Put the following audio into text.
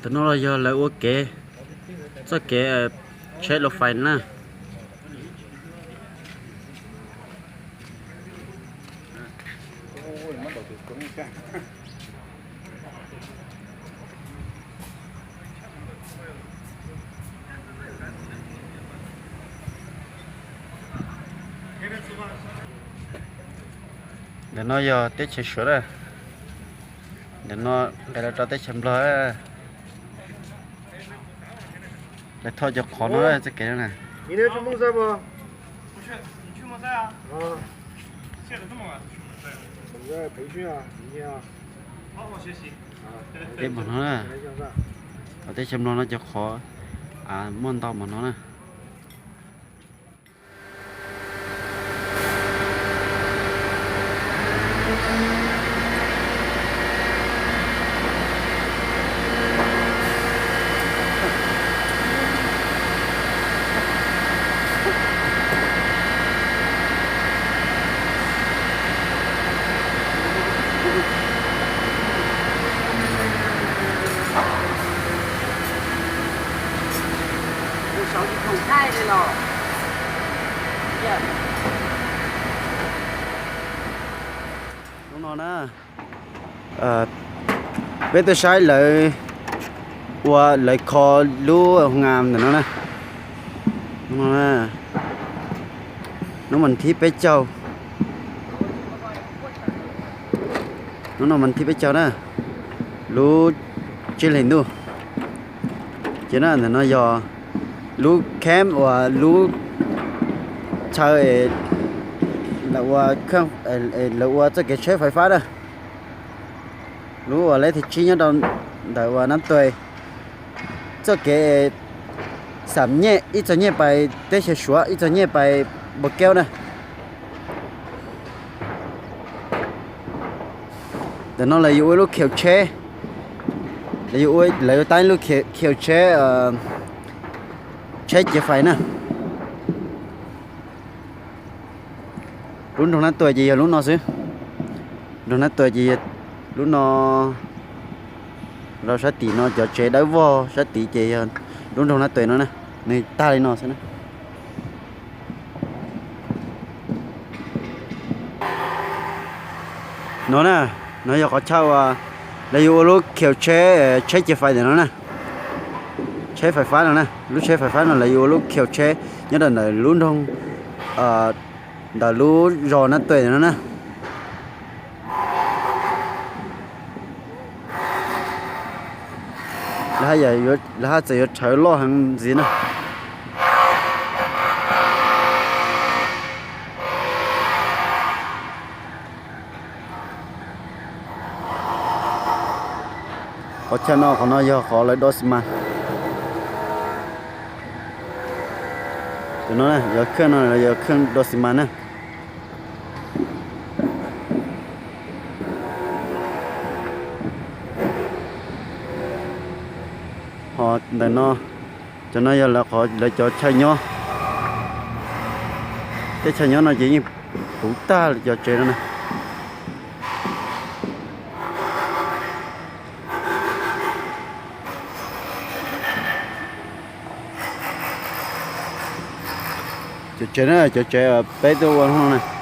Ntawm no los yog lawv ua kev, txoj kev tsheb lus fais na. Ntawm no yog teb chaws Suav na. Ntawm no nqes los rau teb chaws Nplog. Lawv tho cov qhov no txoj kev no na. Teb npaum no na. Teb chaws Nplog no cov qhov muaj ntau npaum no na. Hnub no na, peb tuaj saib lawv ua lawv kho lub nga ntawm no na. Hnub mas thib peb caug, hnub no mas thib peb caug na, lub tsib hlis ntuj. Ces na ntawm no yog lub camp uas lub chaw lawv ua txoj kev tsheb fais fab na. Lub uas lej thib tsib nyob rau ntawm uas Nab Tuas, txoj kev xam nyej, ib txog nyej pais teb chaws Suav, ib txog nyej pais Npua Keub na. Ntawm no lawv yuav ua lub khiv tsheb, lawv yuav ua, lawv yuav tab lub khiv tsheb, tsheb cia fais na. Lub nroog Nab Tuas ces yog lub no xwb. Nroog Nab Tuas ces yog lub no. Rau sab tim no cov tsev dawb vog sab tid ces yog lub nroog Nab Tuas no na. Nws tag li no xwb na. No na, no yog qhov chaw uas lawv yuav ua lub khiv tsheb, tsheb cia fais ntawm no na. Tsheb fais fab no na, lub tsheb fais fab no lawv yuav ua lub khiv tsheb nyob rau ntawm lub nroog, ntawm lub zos Nab Tuas ntawm no na. Lawv haj txawm yuav rhawv loj heev ntxiv na. Qhov chaw no, qhov no yog qhov lawv do xi mas. Cov no yog kheej no, yog kheej do xi mas na. Ho ntawm no, cov no yog lawv qhov, lawv cov chaw nyob. Tej chaw nyob no ces yeej puv tag li cov tsev no na. Cov tsev na, cov tsev peb tuaj ua hnub no na.